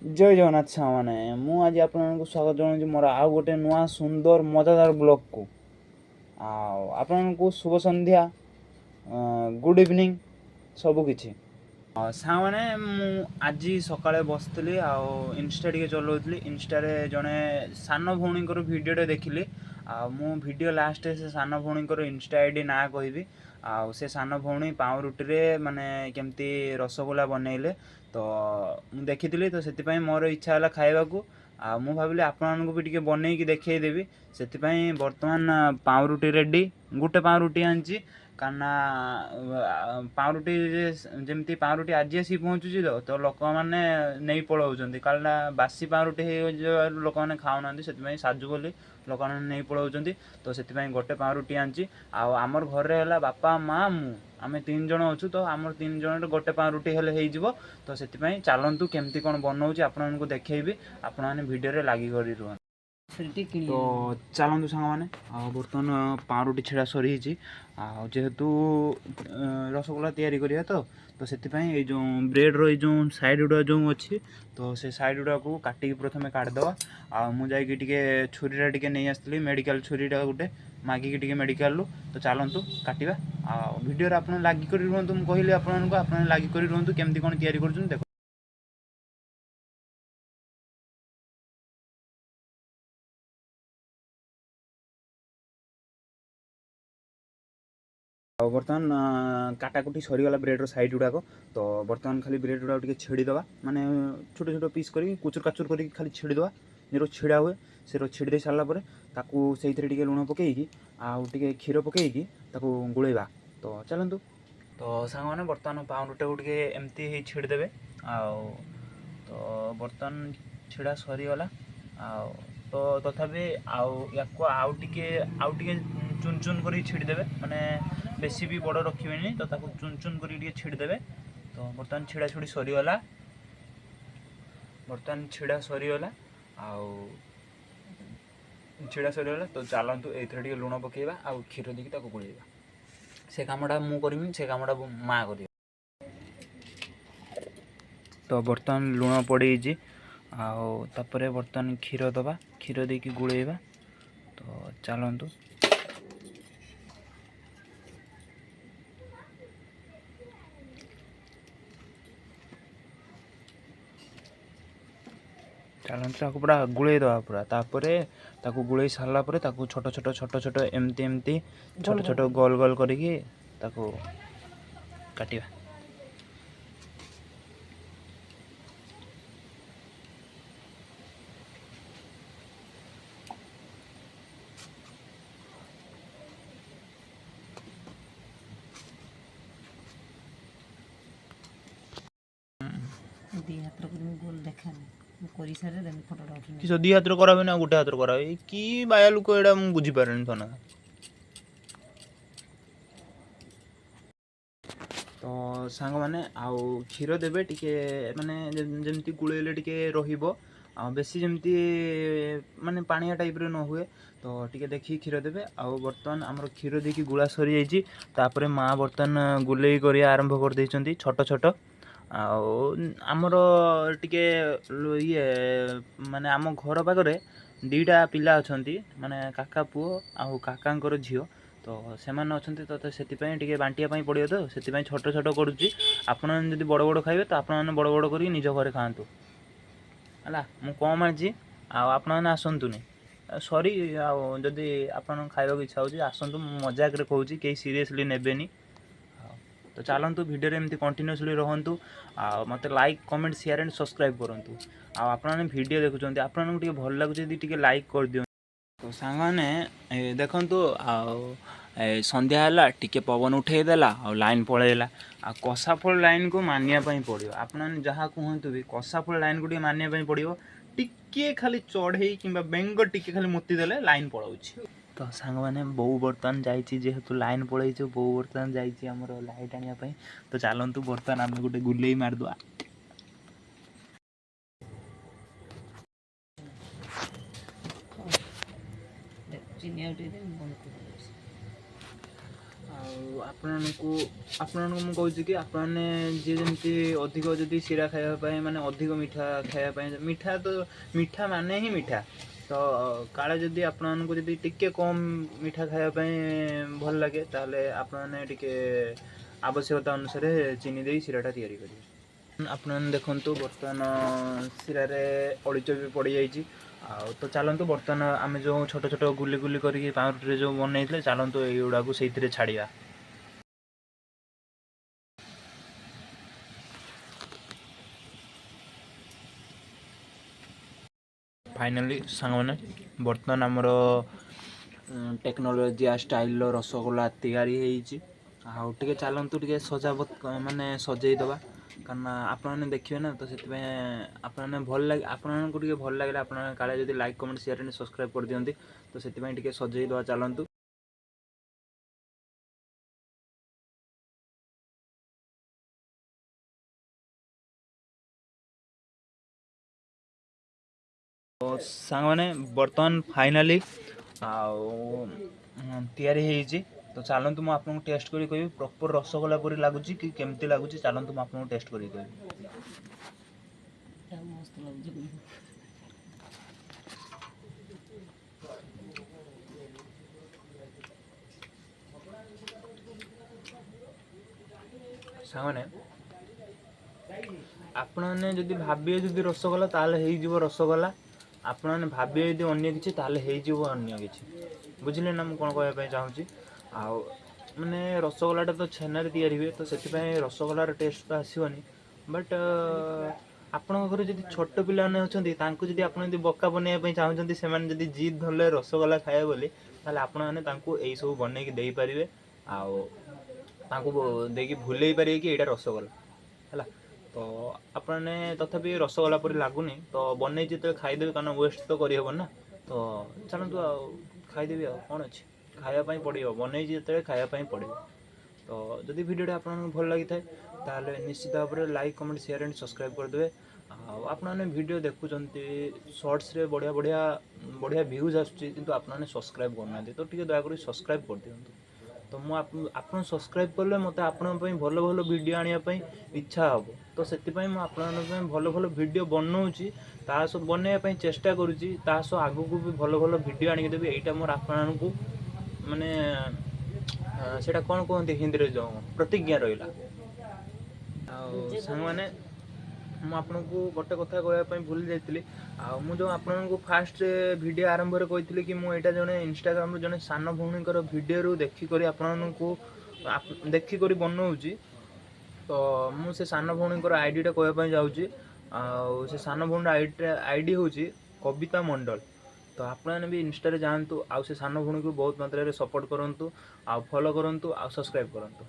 ଜୟ ଜଗନ୍ନାଥ ସାଙ୍ଗମାନେ, ମୁଁ ଆଜି ଆପଣମାନଙ୍କୁ ସ୍ୱାଗତ ଜଣାଉଛି ମୋର ଆଉ ଗୋଟେ ନୂଆ ସୁନ୍ଦର ମଜାଦାର ବ୍ଲଗ୍କୁ। ଆଉ ଆପଣଙ୍କୁ ଶୁଭ ସନ୍ଧ୍ୟା, ଗୁଡ଼୍ ଇଭିନିଂ, ସବୁକିଛି। ସାଙ୍ଗମାନେ, ମୁଁ ଆଜି ସକାଳେ ବସିଥିଲି ଆଉ ଇନଷ୍ଟା ଟିକେ ଚଲାଉଥିଲି। ଇନଷ୍ଟାରେ ଜଣେ ସାନ ଭଉଣୀଙ୍କର ଭିଡ଼ିଓଟେ ଦେଖିଲି। ଆଉ ମୁଁ ଭିଡ଼ିଓ ଲାଷ୍ଟରେ ସେ ସାନ ଭଉଣୀଙ୍କର ଇନଷ୍ଟା ଆଇଡ଼ି ନାଁ କହିବି। ଆଉ ସେ ସାନ ଭଉଣୀ ପାଉଁରୁଟିରେ ମାନେ କେମିତି ରସଗୋଲା ବନେଇଲେ, ତ ମୁଁ ଦେଖିଥିଲି। ତ ସେଥିପାଇଁ ମୋର ଇଚ୍ଛା ହେଲା ଖାଇବାକୁ ଆଉ ମୁଁ ଭାବିଲି ଆପଣମାନଙ୍କୁ ବି ଟିକେ ବନେଇକି ଦେଖେଇଦେବି। ସେଥିପାଇଁ ବର୍ତ୍ତମାନ ପାଉଁରୁଟି ରେଡ଼ି। ଗୋଟେ ପାଉଁରୁଟି ଆଣିଛି, କାରଣ ପାଉଁରୁଟି ଯେମିତି ପାଉଁରୁଟି ଆଜି ଆସିକି ପହଞ୍ଚୁଛି, ତ ଲୋକମାନେ ନେଇ ପଳାଉଛନ୍ତି, କାରଣ ବାସି ପାଉଁରୁଟି ହେଇଯିବାରୁ ଲୋକମାନେ ଖାଉନାହାନ୍ତି। ସେଥିପାଇଁ ସାଜୁ ବୋଲି ଲୋକମାନେ ନେଇ ପଳାଉଛନ୍ତି। ତ ସେଥିପାଇଁ ଗୋଟେ ପାଉଁରୁଟି ଆଣିଛି। ଆଉ ଆମର ଘରେ ହେଲା ବାପା, ମା, ମୁଁ, ଆମେ ତିନି ଜଣ ଅଛୁ। ତ ଆମର ତିନି ଜଣରେ ଗୋଟେ ପାଉଁରୁଟି ହେଲେ ହେଇଯିବ। ତ ସେଥିପାଇଁ ଚାଲନ୍ତୁ, କେମିତି କ'ଣ ବନଉଛି ଆପଣମାନଙ୍କୁ ଦେଖେଇବି। ଆପଣମାନେ ଭିଡ଼ିଓରେ ଲାଗି କରି ରୁହନ୍ତୁ। ତ ଚାଲନ୍ତୁ ସାଙ୍ଗମାନେ। ଆଉ ବର୍ତ୍ତମାନ ପାଉଁରୁଟି ଛିଡ଼ା ସରିଯାଇଛି। ଆଉ ଯେହେତୁ ରସଗୋଲା ତିଆରି କରିବା, ତ ସେଥିପାଇଁ ଏଇ ଯେଉଁ ବ୍ରେଡ଼ର ଏଇ ଯେଉଁ ସାଇଡ଼୍ ଗୁଡ଼ା ଯେଉଁ ଅଛି, ତ ସେ ସାଇଡ଼୍ ଗୁଡ଼ାକୁ କାଟିକି ପ୍ରଥମେ କାଟିଦେବା। ଆଉ ମୁଁ ଯାଇକି ଟିକେ ଛୁରୀଟା ଟିକେ ନେଇ ଆସିଥିଲି, ମେଡ଼ିକାଲ ଛୁରୀଟା ଗୋଟେ ମାଗିକି ଟିକେ ମେଡ଼ିକାଲରୁ। ତ ଚାଲନ୍ତୁ କାଟିବା। ଆଉ ଭିଡ଼ିଓରେ ଆପଣ ଲାଗି କରି ରୁହନ୍ତୁ। ମୁଁ କହିଲି ଆପଣମାନଙ୍କୁ, ଆପଣ ଲାଗି କରି ରୁହନ୍ତୁ, କେମିତି କ'ଣ ତିଆରି କରୁଛନ୍ତି ଦେଖ। ଆଉ ବର୍ତ୍ତମାନ କାଟାକୁଟି ସରିଗଲା ବ୍ରେଡ଼ର ସାଇଡ଼୍ ଗୁଡ଼ାକ। ତ ବର୍ତ୍ତମାନ ଖାଲି ବ୍ରେଡ଼ ଗୁଡ଼ାକ ଟିକେ ଛିଡ଼ିଦେବା, ମାନେ ଛୋଟ ଛୋଟ ପିସ୍ କରିକି, କୁଚୁର କାଚୁର କରିକି ଖାଲି ଛିଡ଼ିଦେବା, ଯେର ଛିଡ଼ା ହୁଏ ସେର। ଛିଡ଼ି ଦେଇ ସାରିଲା ପରେ ତାକୁ ସେଇଥିରେ ଟିକେ ଲୁଣ ପକାଇକି ଆଉ ଟିକେ କ୍ଷୀର ପକାଇକି ତାକୁ ଗୋଳେଇବା। ତ ଚାଲନ୍ତୁ। ତ ସାଙ୍ଗମାନେ, ବର୍ତ୍ତମାନ ପାଉଁରୁଟିଟାକୁ ଟିକେ ଏମିତି ହେଇ ଛିଡ଼ିଦେବେ। ଆଉ ତ ବର୍ତ୍ତମାନ ଛିଡ଼ା ସରିଗଲା। ଆଉ ତ ତଥାପି ଆଉ ୟାକୁ ଆଉ ଟିକେ ଚୁନ ଚୁନ କରିକି ଛିଡ଼ିଦେବେ, ମାନେ ବେଶୀ ବି ବଡ଼ ରଖିବେନି। ତ ତାକୁ ଚୁନ ଚୁନ କରିକି ଟିକେ ଛିଡ଼ିଦେବେ। ତ ବର୍ତ୍ତମାନ ଛିଡ଼ା ଛୁଡ଼ି ସରିଗଲା। ବର୍ତ୍ତମାନ ଛିଡ଼ା ସରିଗଲା। ଆଉ ଛିଡ଼ା ସରିଗଲା। ତ ଚାଲନ୍ତୁ, ଏଇଥିରେ ଟିକେ ଲୁଣ ପକାଇବା ଆଉ କ୍ଷୀର ଦେଇକି ତାକୁ ଗୋଳେଇବା। ସେ କାମଟା ମୁଁ କରିବିନି, ସେ କାମଟା ମା କରିବେ। ତ ବର୍ତ୍ତମାନ ଲୁଣ ପଡ଼ିଯାଇଛି। ଆଉ ତାପରେ ବର୍ତ୍ତମାନ କ୍ଷୀର ଦେବା, କ୍ଷୀର ଦେଇକି ଗୋଳେଇବା। ତ ଚାଲନ୍ତୁ। ଚାଲନ୍ତୁ, ତାକୁ ପୁରା ଗୋଳେଇ ଦେବା ପୁରା। ତାପରେ ତାକୁ ଗୋଳେଇ ସାରିଲା ପରେ ତାକୁ ଛୋଟ ଛୋଟ ଛୋଟ ଛୋଟ ଏମିତି ଏମିତି ଛୋଟ ଛୋଟ ଗୋଲ ଗୋଲ କରିକି ତାକୁ କାଟିବା। ଦି ହାତରେ କରିବି, ଗୋଲ ଦେଖାନି। ମୁଁ କରିସାରେ ଦେନ୍ ଫଟୋଟା ଉଠେଇ। କିସ ଦି ହାତରେ କରାହୁଏ ନା ଗୋଟେ ହାତରେ କରାହୁଏ? କି ବାୟା ଲୋକ ଏଇଟା, ମୁଁ ବୁଝିପାରୁନି ଧନ। ତ ସାଙ୍ଗମାନେ, ଆଉ କ୍ଷୀର ଦେବେ ଟିକେ, ମାନେ ଯେମିତି ଗୋଳେଇଲେ ଟିକେ ରହିବ, ଆଉ ବେଶୀ ଯେମିତି ମାନେ ପାଣିଆ ଟାଇପ୍ର ନ ହୁଏ। ତ ଟିକେ ଦେଖିକି କ୍ଷୀର ଦେବେ। ଆଉ ବର୍ତ୍ତମାନ ଆମର କ୍ଷୀର ଦେଇକି ଗୁଳା ସରିଯାଇଛି। ତାପରେ ମା ବର୍ତ୍ତମାନ ଗୁଲେଇ କରିବା ଆରମ୍ଭ କରିଦେଇଛନ୍ତି ଛୋଟ ଛୋଟ। ଆଉ ଆମର ଟିକେ ଇଏ ମାନେ ଆମ ଘର ପାଖରେ ଦୁଇଟା ପିଲା ଅଛନ୍ତି, ମାନେ କାକା ପୁଅ ଆଉ କାକାଙ୍କର ଝିଅ। ତ ସେମାନେ ଅଛନ୍ତି, ତ ସେଥିପାଇଁ ଟିକେ ବାଣ୍ଟିବା ପାଇଁ ପଡ଼ିବ। ତ ସେଥିପାଇଁ ଛୋଟ ଛୋଟ କରୁଛି। ଆପଣମାନେ ଯଦି ବଡ଼ ବଡ଼ ଖାଇବେ, ତ ଆପଣମାନେ ବଡ଼ ବଡ଼ କରିକି ନିଜ ଘରେ ଖାଆନ୍ତୁ, ହେଲା। ମୁଁ କମ୍ ଆଣିଛି ଆଉ ଆପଣମାନେ ଆସନ୍ତୁନି, ସରି। ଆଉ ଯଦି ଆପଣଙ୍କୁ ଖାଇବାକୁ ଇଚ୍ଛା ହେଉଛି, ଆସନ୍ତୁ। ମୁଁ ମଜାକରେ କହୁଛି, କେହି ସିରିୟସଲି ନେବେନି। ଆଉ ତ ଚାଲନ୍ତୁ, ଭିଡ଼ିଓରେ ଏମିତି କଣ୍ଟିନ୍ୟୁଅସଲି ରହନ୍ତୁ। ଆଉ ମୋତେ like, comment, share and subscribe କରନ୍ତୁ। ଆଉ ଆପଣମାନେ ଭିଡ଼ିଓ ଦେଖୁଛନ୍ତି, ଆପଣଙ୍କୁ ଟିକେ ଭଲ ଲାଗୁଛି ଯଦି ଟିକେ ଲାଇକ୍ କରିଦିଅନ୍ତୁ। ତ ସାଙ୍ଗମାନେ, ଏ ଦେଖନ୍ତୁ, ଆଉ ଏ ସନ୍ଧ୍ୟା ହେଲା, ଟିକେ ପବନ ଉଠେଇ ଦେଲା ଆଉ ଲାଇନ୍ ପଳେଇଲା। ଆଉ କଷାଫଳ ଲାଇନ୍କୁ ମାନିବା ପାଇଁ ପଡ଼ିବ। ଆପଣମାନେ ଯାହା କୁହନ୍ତୁ ବି, କଷାଫଳ ଲାଇନ୍କୁ ଟିକେ ମାନିବା ପାଇଁ ପଡ଼ିବ। ଟିକିଏ ଖାଲି ଚଢ଼େଇ କିମ୍ବା ବେଙ୍ଗ ଟିକେ ଖାଲି ମୁତି ଦେଲେ ଲାଇନ୍ ପଳାଉଛି। ତ ସାଙ୍ଗମାନେ, ବୋଉ ବର୍ତ୍ତମାନ ଯାଇଛି, ଯେହେତୁ ଲାଇନ୍ ପଳେଇଛି, ବୋଉ ବର୍ତ୍ତମାନ ଯାଇଛି ଆମର ଲାଇଟ୍ ଆଣିବା ପାଇଁ। ତ ଚାଲନ୍ତୁ, ବର୍ତ୍ତମାନ ଆମେ ଗୋଟେ ଗୁଲେଇ ମାରିଦେବା। ଚିନି ଆଉ ଟିକେ ଦେ, ମୁଁ ବନ୍ଦ କରିଦେଉଛି। ଆଉ ଆପଣମାନଙ୍କୁ ମୁଁ କହୁଛି କି ଆପଣମାନେ ଯିଏ ଯେମିତି ଅଧିକ ଯଦି ଶିରା ଖାଇବା ପାଇଁ, ମାନେ ଅଧିକ ମିଠା ଖାଇବା ପାଇଁ, ମିଠା ତ ମିଠା ମାନେ ହିଁ ମିଠା, ତ କାଳେ ଯଦି ଆପଣମାନଙ୍କୁ ଯଦି ଟିକେ କମ୍ ମିଠା ଖାଇବା ପାଇଁ ଭଲ ଲାଗେ, ତାହେଲେ ଆପଣମାନେ ଟିକେ ଆବଶ୍ୟକତା ଅନୁସାରେ ଚିନି ଦେଇ ଶିରାଟା ତିଆରି କରିବେ। ଆପଣମାନେ ଦେଖନ୍ତୁ, ବର୍ତ୍ତମାନ ଶିରାରେ ଅଳିଚ ବି ପଡ଼ିଯାଇଛି। ଆଉ ତ ଚାଲନ୍ତୁ, ବର୍ତ୍ତମାନ ଆମେ ଯେଉଁ ଛୋଟ ଛୋଟ ଗୁଲି ଗୁଲି କରିକି ପାଉଁରୁଟିରେ ଯେଉଁ ବନେଇଥିଲେ, ଚାଲନ୍ତୁ ଏଇଗୁଡ଼ାକୁ ସେଇଥିରେ ଛାଡ଼ିବା। ଫାଇନାଲି ସାଙ୍ଗମାନେ, ବର୍ତ୍ତମାନ ଆମର ଟେକ୍ନୋଲୋଜିଆ ଷ୍ଟାଇଲର ରସଗୋଲା ତିଆରି ହେଇଛି। ଆଉ ଟିକେ ଚାଲନ୍ତୁ, ଟିକେ ସଜାବତ ମାନେ ସଜେଇ ଦେବା, କାରଣ ଆପଣମାନେ ଦେଖିବେ ନା, ତ ସେଥିପାଇଁ ଆପଣମାନେ ଭଲ ଲାଗେ, ଆପଣମାନଙ୍କୁ ଟିକେ ଭଲ ଲାଗିଲେ ଆପଣମାନେ କାଳେ ଯଦି like, comment, share and subscribe କରିଦିଅନ୍ତି, ତ ସେଥିପାଇଁ ଟିକେ ସଜେଇ ଦେବା ଚାଲନ୍ତୁ। ତ ସାଙ୍ଗମାନେ, ବର୍ତ୍ତମାନ ଫାଇନାଲି ଆଉ ତିଆରି ହେଇଛି। ତ ଚାଲନ୍ତୁ, ମୁଁ ଆପଣଙ୍କୁ ଟେଷ୍ଟ କରି କହିବି ପ୍ରପର୍ ରସଗୋଲା ପରି ଲାଗୁଛି କି କେମିତି ଲାଗୁଛି। ଚାଲନ୍ତୁ, ମୁଁ ଆପଣଙ୍କୁ ଟେଷ୍ଟ କରିକି କହିବି। ଯାହା ମସ୍ତ ଲାଗୁଛି। ସାଙ୍ଗମାନେ, ଆପଣମାନେ ଯଦି ଭାବିବେ ଯଦି ରସଗୋଲା, ତାହେଲେ ହେଇଯିବ ରସଗୋଲା। ଆପଣମାନେ ଭାବିବେ ଯଦି ଅନ୍ୟ କିଛି, ତାହେଲେ ହେଇଯିବ ଅନ୍ୟ କିଛି। ବୁଝିଲେ ନା ମୁଁ କ'ଣ କହିବା ପାଇଁ ଚାହୁଁଛି? ଆଉ ମାନେ ରସଗୋଲାଟା ତ ଛେନାରେ ତିଆରି ହୁଏ, ତ ସେଥିପାଇଁ ରସଗୋଲାର ଟେଷ୍ଟ ତ ଆସିବନି। ବଟ୍ ଆପଣଙ୍କ ଘରେ ଯଦି ଛୋଟ ପିଲାମାନେ ଅଛନ୍ତି, ତାଙ୍କୁ ଯଦି ଆପଣ ଯଦି ବୋକା ବନେଇବା ପାଇଁ ଚାହୁଁଛନ୍ତି, ସେମାନେ ଯଦି ଜିଦ୍ ଧରିଲେ ରସଗୋଲା ଖାଇବେ ବୋଲି, ତାହେଲେ ଆପଣମାନେ ତାଙ୍କୁ ଏଇସବୁ ବନେଇକି ଦେଇପାରିବେ ଆଉ ତାଙ୍କୁ ଦେଇକି ଭୁଲେଇ ପାରିବେ କି ଏଇଟା ରସଗୋଲା ହେଲା। ତ ଆପଣମାନେ ତଥାପି ରସଗୋଲା ପରି ଲାଗୁନି, ତ ବନେଇ ଯେତେବେଳେ ଖାଇଦେବେ, କାରଣ ୱେଷ୍ଟ ତ କରିହେବନି ନା। ତ ଚାଲନ୍ତୁ, ଆଉ ଖାଇଦେବି, ଆଉ କ'ଣ ଅଛି? ଖାଇବା ପାଇଁ ପଡ଼ିବ, ବନେଇଛି ଯେତେବେଳେ ଖାଇବା ପାଇଁ ପଡ଼ିବ। ତ ଯଦି ଭିଡ଼ିଓଟା ଆପଣଙ୍କୁ ଭଲ ଲାଗିଥାଏ, ତାହେଲେ ନିଶ୍ଚିତ ଭାବରେ like, comment, share and subscribe କରିଦେବେ। ଆଉ ଆପଣମାନେ ଭିଡ଼ିଓ ଦେଖୁଛନ୍ତି ସର୍ଟସରେ, ବଢ଼ିଆ ବଢ଼ିଆ ବଢ଼ିଆ ଭ୍ୟୁଜ୍ ଆସୁଛି, କିନ୍ତୁ ଆପଣମାନେ ସବସ୍କ୍ରାଇବ୍ କରୁନାହାନ୍ତି। ତ ଟିକେ ଦୟାକରି ସବସ୍କ୍ରାଇବ୍ କରିଦିଅନ୍ତୁ। ତ ମୁଁ ଆପଣ ସବସ୍କ୍ରାଇବ୍ କଲେ ମୋତେ ଆପଣଙ୍କ ପାଇଁ ଭଲ ଭଲ ଭିଡ଼ିଓ ଆଣିବା ପାଇଁ ଇଚ୍ଛା ହେବ। ତ ସେଥିପାଇଁ ମୁଁ ଆପଣଙ୍କ ପାଇଁ ଭଲ ଭଲ ଭିଡ଼ିଓ ବନଉଛି, ତା ସହ ବନେଇବା ପାଇଁ ଚେଷ୍ଟା କରୁଛି, ତା ସହ ଆଗକୁ ବି ଭଲ ଭଲ ଭିଡ଼ିଓ ଆଣିକି ଦେବି। ଏଇଟା ମୋର ଆପଣମାନଙ୍କୁ ମାନେ ସେଇଟା କ'ଣ କୁହନ୍ତି ହିନ୍ଦୀରେ, ଯେଉଁ ପ୍ରତିଜ୍ଞା ରହିଲା। ଆଉ ସାଙ୍ଗମାନେ, ମୁଁ ଆପଣଙ୍କୁ ଗୋଟେ କଥା କହିବା ପାଇଁ ଭୁଲି ଯାଇଥିଲି। ଆଉ ମୁଁ ଯେଉଁ ଆପଣଙ୍କୁ ଫାଷ୍ଟ ଭିଡ଼ିଓ ଆରମ୍ଭରେ କହିଥିଲି କି ମୁଁ ଏଇଟା ଜଣେ ଇନଷ୍ଟାଗ୍ରାମରୁ ଜଣେ ସାନ ଭଉଣୀଙ୍କର ଭିଡ଼ିଓରୁ ଦେଖିକରି ଆପଣମାନଙ୍କୁ ଦେଖିକରି ବନଉଛି। ତ ମୁଁ ସେ ସାନ ଭଉଣୀଙ୍କର ଆଇଡ଼ିଟା କହିବା ପାଇଁ ଯାଉଛି। ଆଉ ସେ ସାନ ଭଉଣୀର ଆଇଡ଼ି ହେଉଛି କବିତା ମଣ୍ଡଳ। ତ ଆପଣମାନେ ବି ଇନଷ୍ଟାରେ ଯାଆନ୍ତୁ ଆଉ ସେ ସାନ ଭଉଣୀକୁ ବହୁତ ମାତ୍ରାରେ ସପୋର୍ଟ କରନ୍ତୁ ଆଉ ଫଲୋ କରନ୍ତୁ ଆଉ ସବସ୍କ୍ରାଇବ୍ କରନ୍ତୁ।